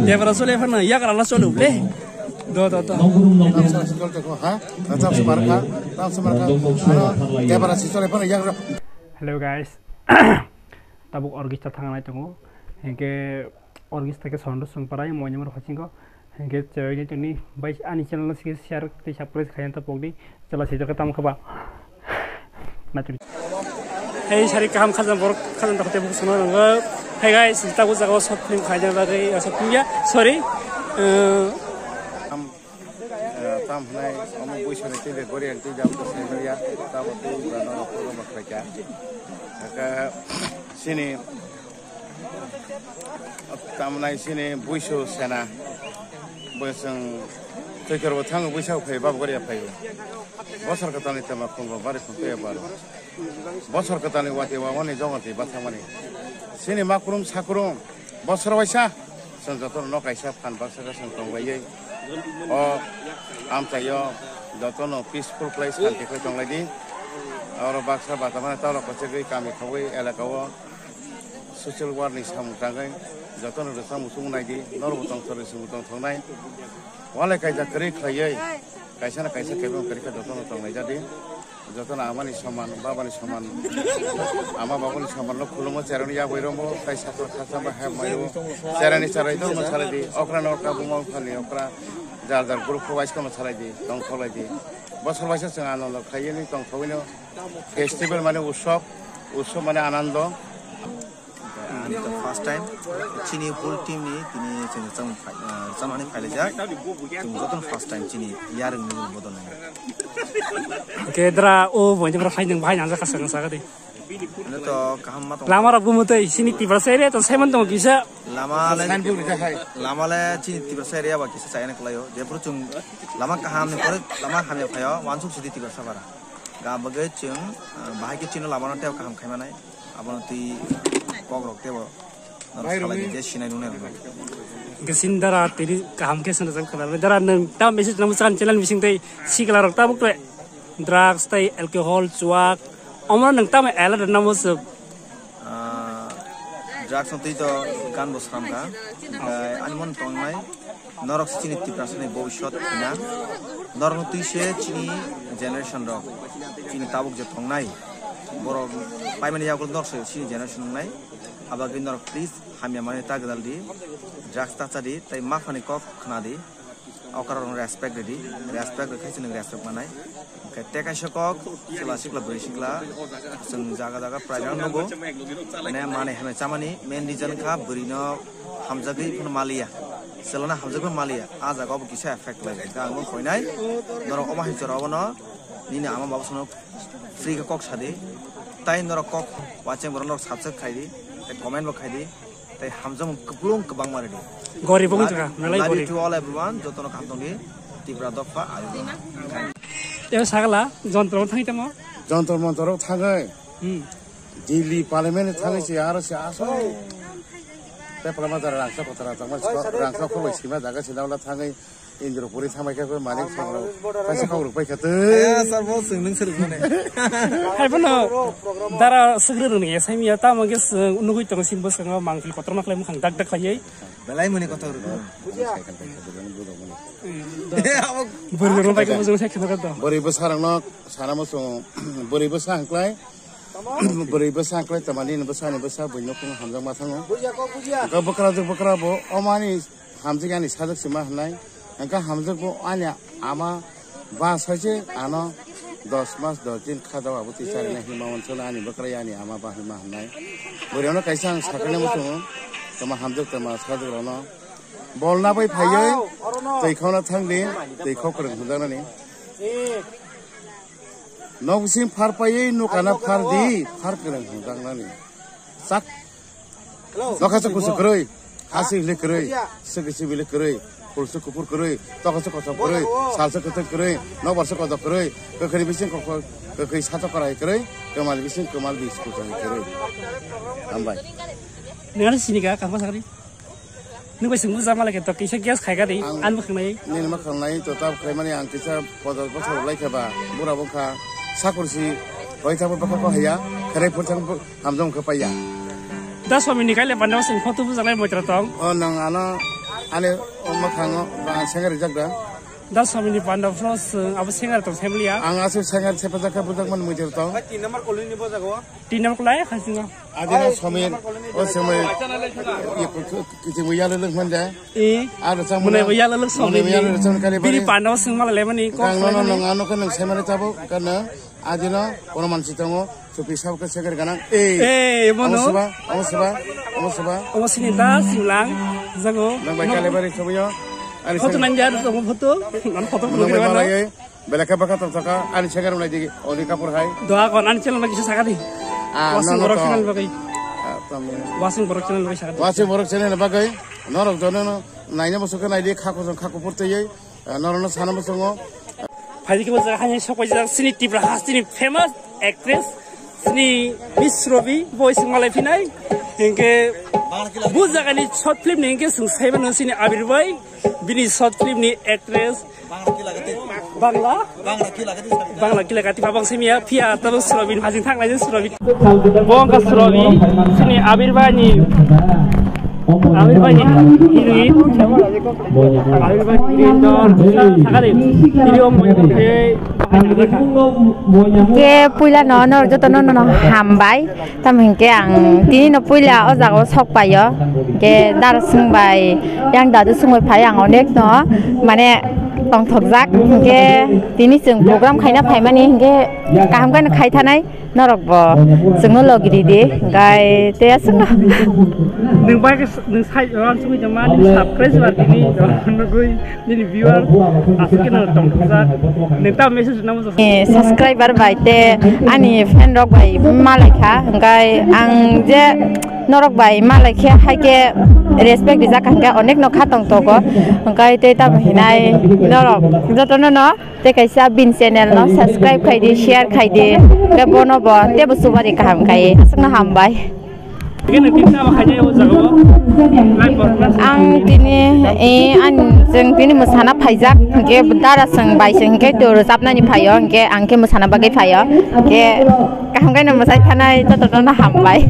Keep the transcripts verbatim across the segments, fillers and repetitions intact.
Debra sole phano yagra la solo ble. Do, do, do. Hello guys. Tabuk orchestra thangnai tongo. Hinkhe orchestra khe sound song parai moinamar phasingo. Hinkhe chewai tongni bai ani channel no share tei subscribe khaina ta pokdi. Chwla sijak khe tamo khe ba. Naitugdi. Hey, sari kaham khajam borok khajam ta khote buku songna nango. Hey guys, tabuk jaga o short film khaina bagwi, short film ya, sorry. Uh, Tam, eh, tam hwnai, omo buisoni twi bai gori ang twi jam to sai manya, tamo twi bai no rok rok bai kha. Kaka sini, tam nai sini buisu sena. Buisung twi kor bo thango buisa phai bab gori phai. Bosor kwtalni tema khum bo bari khum twi baro. Bosor kwtalni wati wamani jongoti bathamani. Sini makrum sakrum bosor waisa. Chwng jotono no kaisa phan baksa khe chwng tonglaio. O amchaio jotono peaceful khlai santi khlai tonglaidi. Oro baksa batamani tolo kwchagwi kami khogwi elaka o social work ni samung tangwi jotono rwchapmung chumung naidi. Norokbo tongthok rwchapmung tongthoknai. Walai kaisa kwrwi khlaiwi kaisa na kaisa kebeng kwrwi khe jotono tonglaijadi. Jotono amani soman, babani soman, ama babani soman no khulumo, cherani yagwi rombo, tai sakor khasa ba hem mayo, cherani charai dormo salai di, okra no okra buma phani okra, jar jar group ko wise kono salai di, tong kholai di. Bosor waisa chwng anando khaiyeni tong thogwino festival mane utsob, utsob mane anando. Ani to first time chini whole team ni tini chini chang, ah, chamani phailaijak. Chwng jotono first time chini yarwng ni bodol nai. Kedra o boy jebra phai nang bahai nang jaka sang saka di. Ano to kaham ma tong. Lama rok bumu tei sini Tiprasa area to seven tong kisa. Lama le, lama le chini Tiprasa area ba kisa chayana kwlaio. Jephuru chwng lama kaham ni pore lama hamya phaio, wansuk sidi Tiprasa bara. Ga bagwi chwng, ah, bahai khe chini lama no tei kaham khai manai. Abono twi kok rok tebo norok salai di je sinai nungnai rok. Hwnkhe sin dara tini kaham khe sana jang khana dara nwng ta message nang chan channel bising tei sikla rok tabuk to drugs tei alcohol chuak omo nwng tamo alert namo se. Ah, drugs no twi to gan bo sram kha. Hwnkhe ani mon tongnai. Norok se chini Tiprasa ni bobiswt hwnna. Norok no twi se chini generation rok, chini tabuk je tongnai, borok paimani yagulo norok se chini generation wngnai. Abagwi norok please hamya manwi ta gwdal di, drugs ta cha di, tei maphani kok khna di. Okra rok respect rw di, respect rw khe chini respect manai. Hwnkhe tei kaisa kok, chwla sikla bwrwi sikla, chwng jaga jaga prai jagwi nugo. Mane manwi hamya chamani main reason kha bwrwi no hamjagwi phano maliya. Chwla no hamjagwi phano maliya. A jaga o bo kisa effect lai. Hwnkhe ang bo khoinai, norok omo hai jora o no nini ama baba sono free khe kok sadi. Tai norok kok wacheng borok norok subscribe khai di, tei comment bo khai di. Tei hamjakmung kwplung kwbangma rwdi. Gori bo wngkha, nalai gori. Love you to all everyone, jotono kaham tongdi, Tripura dopha, ayuk. Tei sagala, jontro thangwi tamo? Jontro montro thangwi. Hmm. Delhi parliament thangwi se aro se aso. Tei phalama jara rangchak kotor rangchak ma, rangchak khuloi sima jaga sina wala thangwi. Indra puri thamai khe koi manik songro. Kaisa kok rwk pai kha twi. Eh, sir, bo swng nung swrwk mane. Hai bono dara swgrwrwng ni S M E ya tamo khe swng nugui tongo sim bwskango mangpili kotorma khlai mukhang dak dak khlaiwi. Belai muni kotor rwk. Bwrwi rwng pai khe bujung sai khna kha to. Bwrwi bwsarok no sana muchung bwrwi bwsa hwnkhlai. Bwrwi bwsa hwnkhlai tamani bwsa ni bwsa buino khung hamjak ma thango. Bwkra jwk bwkra bo omani hamjak yani sajak sima hwnai. Hwnkhe hamjak bo ani ama ba saise ano dos mas dos din kha daw abo twi charina hinma uansukno ani bwkrwi ani ama ba hinma hwnai. Bwrwino kaisa ang sakani muchungo tama hamjak tama sajak rokno bolna bai phaiwi twi khokna thangdi twi khok kwrwng hwnjaknani. Nok bising phar paiwi nokana phar di phar kwrwng hwnjaknani. Sak. Nokha se kusu kwrwi, hasi hili kwrwi, sigi sibili kwrwi, kulsu kupur kwrwi, tokha se kosom kwrwi, sal se kwthwng kwrwi, nobar se kodok kwrwi, kwkhwini bising kokhor, kwkhwi satok korai kwrwi, kwmal bising kwmal bis kuchari kwrwi. Hambai. Nang sini ka kangma sakri? Nung bai sung buja malai khe to kisa guess khai gadi, ang, ang bwkhangnai. Nini ma khangnai to tab khlaimani ang kisa podo bosor lai khe ba bura bwkha sakursi hoi thabo bwkha ko haya khere phur thang hamjong khe paiya. Da somini kaile panda sung photo bujanai moitra tong. O nang ano ani o makhango ba sengari jakda. Da somini panda phro sung abo sengari tong family ya. Ang asu sengari sepa jakha bujak man moitra tong. Tin number kolini bo jago. Tin number kolai khasingo. Adina Somir, o Somir, kiting bo yalo luk mande. Eh. Aro chang mune bo yalo luk Somir. Mune bo yalo luk Somir kali bini bari. Panda sung mala lemani ko. Kang no no no ano kan nang semare tabo kan na. Adina kono mansi tongo, supi sab ka segar ganang. Eh. Eh, mono. Amo suba, amo suba, amo suba. Amo sini da silang, jago. Nang bai kali bari sobiyo. Ani photo nang jar tongo photo. Nang photo nang bai photo. Malai. Belai khe bwkha tong saka ani channel rok nai di Oli Kapoor hai. Doa kon ani channel bagwi sakadi. Ah, wasung no, no, borok to. Channel bagwi. Ah, tamo. Wasung borok channel bagwi sakadi. Wasung borok channel bagwi. Norok jono no naina musuka nai di khako jong khako purtwi. Ah, norok no sana musungo. Phaidi khe bwswk hai sok paijak sini Tipra hasteni famous actress sini Miss Robi boi sung malai phinai. Hinkhe bu jagani short film ni hinkhe sung saiba no sini Abir bai bini short film ni actress. Bangla? Bangla kila kati sabita. Bangla kila kati pabang simia pia tabuk Surabin hajing thang lai Surabin. Bongka Surabi sini Abir Bani. Abir Bani heroin. Abir Bani heroin dor. Sakari. Tiri om moya khe. Ke puila no no joto no no hambai. Tamo hinkhe ang tini no puila o jaga o sok paio. Hinkhe dara swngbai, yang dadu swngbai phai ang onek no, mane tongthokjak. Hinkhe tini chwng program khaina phaimani hinkhe kaham khe no khai thanai norok bo chwngno logi ridi. Hinkhe tei aswkno. Nwng bai khe nwng sai ran sugui tongma, nwng subscribe bar tini nugui. Nini viewer aswk khe no tongthokjak. Neta message rwna muchung. Eh, subscriber bai te ani fan rok bai malai kha, hwnkhe ang je norok bai malai khe hai khe respect rijak kha, hwnkhe onek no kha tongthogo, hwnkhe tei tamo hinai norok jotono no tei kaisa bini channel no subscribe khai di, share khai di, hwnkhe bono bo tebo chubari kaham khai aswkno hambai. Ang tini, eh, ang, chwng tini mwsana phaijak, hinkhe dara chwng bai chwng hinkhe to rwchapnani phaio, hinkhe ang khe mwsana bagwi phaio, hinkhe kaham khe no mwsai thanai joto joto no hambai.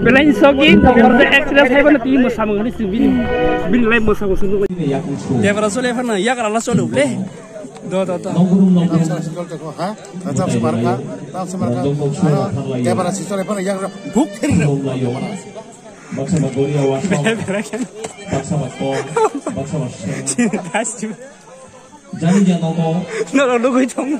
Belai ni soki, exercise hai bana tini mwsamung ni bini, bini lai mwsamung sunu. Debra sole phana yakra la sole ble. Do, do, do. Tang sumar ka, tang sumar ka. Ano, kebara si sore pano yang buk phiri na. Baksa ba Goria Warsong. Baksa ba Kong. Baksa ba Seng. Sini das tu. Jani jano ko. No, no, lugui tong.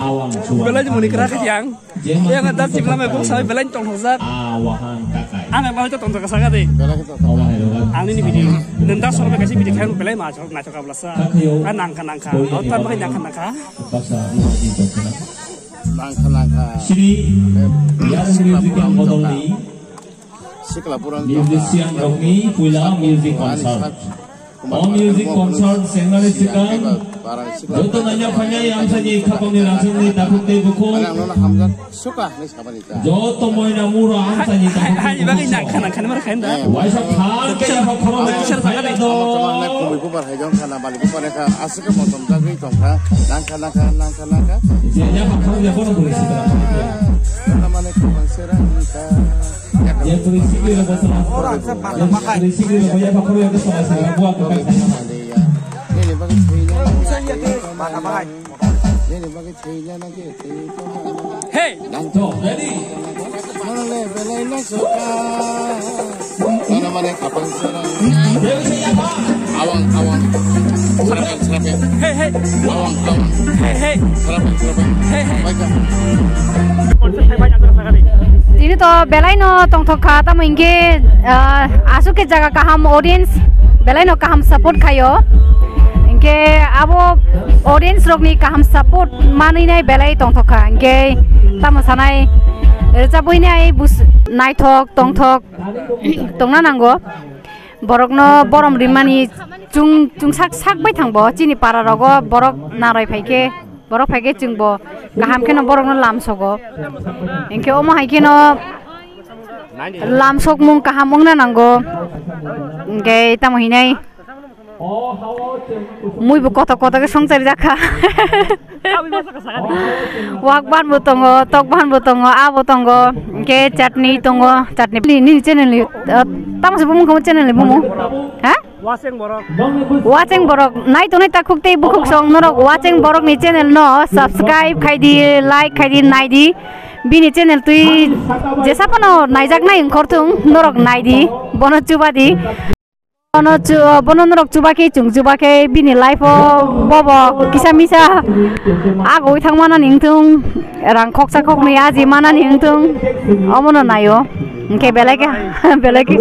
Awang suwa. Belai muni kra yang. Yang ada tim lama bok sawi belai tong hojak. Ah, wahang kakai. Ang belai to tong hojak saga de. Belai to tong. Awang herogan. Ang ini video. Nenda sorbe kasi video khayan belai ma chok na chok abla sa. Kakai yo. Kan nangka nangka. Kori oh, tan bagai nangka nangka. Baksa ini di baksa. Nangka nangka. Sri, yang music yang model ni. Sikla burang. Musician rokni puila music concert. O music concert sengnani swkang joto naina phainai amchaini khapangni rangchakni takhuk tei bukhuk. Mane ang nono hamjak suka hinwi samani ta. Joto moina mura amchaini takhuk tei bukhuk. Hai, hai, hai, bagwi nang khana khana mar khain da. Eh, waisa thang khe yaphang khoroknai kisa jaga de. Tama tama nai khumui bubar hai jong khana bali bubar hai kha aswk khe motom jagwi tong kha. Nang kha, nang kha, nang kha, nang kha. Je yaphang khorokya bono bwrwi sikla. Tama nai khumang sera nang kha. Yang beri sikir apa sama? Orang sepak yang beri sikir apa ya, Pak Koro, yang sama saya buat bukan saya. Hey. Tuh, jadi. Mana le, belai na suka. Mana mana kapang sana. Awang, awang. Serape, serape. Hey, hey. Awang, awang. Hey, hey. Serape, serape. Hey, hey. Baik, Kak. Tini to belai no tongthok kha, tamo hinkhe, ah, aswk khe jaga kaham, audience belai no kaham support khaio. Hinkhe abo audience rokni kaham support manwi nai belai tongthok kha. Hinkhe tamo sanai, rwchabwi nai bus-, naithok, tongthok. Tongna nango. Borokno borom rimani chung, chungsak sak bai thangbo. Chini para rogo borok naroi phaikhe, borok phaikhe chwngbo kaham kheno borokno lamsogo. Hinkhe omo hai kheno Lamsokmung kaham wngna nango. Hwnkhe tamo hinai muibo kotok kotok khe songchari jakha. Wak ban bo tongo, tok ban bo tongo, abo tongo, hwnkhe chutney tongo, chutney. Nini channel ni, uh, tamo se bumung kamo channel ni bumung? Ha? Waseng borok. Waseng borok. Nai tongnai takhuk tei bukhuk song norok Waseng borok ni channel no subscribe khai di, like khai di, nai di. Bini channel twi jesa phano naijak nai wngkhor thung norok nai di. Bono chuba di. Bono chu-, bono norok chuba khe chung chuba khe bini life o bobo kisa misa agoi thang manani wngthung, rang khoksa khoknwi aji manani wngthung, omono naio. Hwnkhe belai khe, belai khe.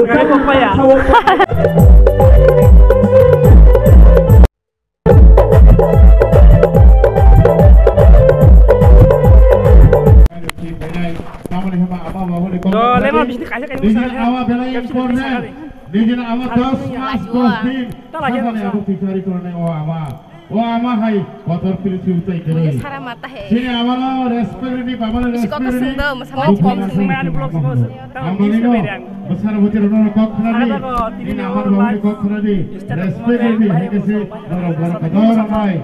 Nijini ama dos mas dos din. Tala khe sakani sa. Abo February kornai o ama. O ama hai kotor pili si utai kwrwi. Sara mata he. Sini amano respect ridi, babano respect ridi. Bisi kotor sungdo, masa mata. Bwsarni bwsarni kok khwnadi. Nini amar babani kok khwnadi. Respect ridi, hai khe se borok borok kotor amai.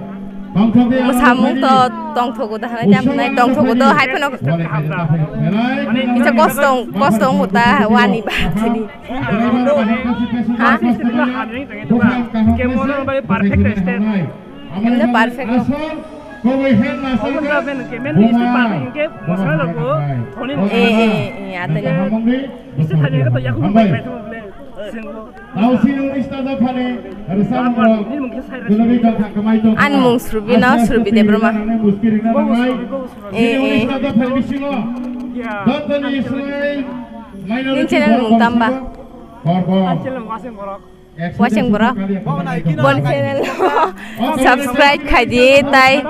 Bwsamung to tongthogo da hanai, tamo nai tongthogo do, hai phano. Kisa kostong, kostong uta wani ba tini. Ha? Emne perfect. Eh, eh, eh, atanya. Ani mung Srubi no, Srubi Debbarma. Eh, eh. Nini channel mung tamba? Waseng borok. Boni channel no subscribe khai di tai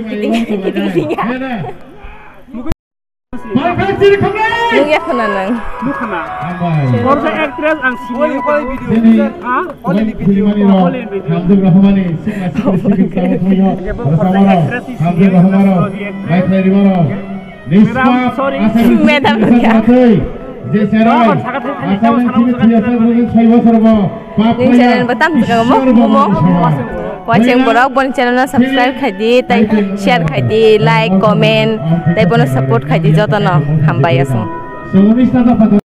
kiting kiting kiting ya. Nung ya khuna nang. Nukha na. Borok actress ang sini. Ha? Only video. Hamdul Rahmani, sikla sikla sikla sikla. Borok actress sini. Hamdul Rahmani. Madam, sorry. Madam ya. Nini channel bo tam tong mo mo. Watching borok boni channel no subscribe khai di, tai share khai di, like, comment, tai bono support khai di jotono. Hambai asung.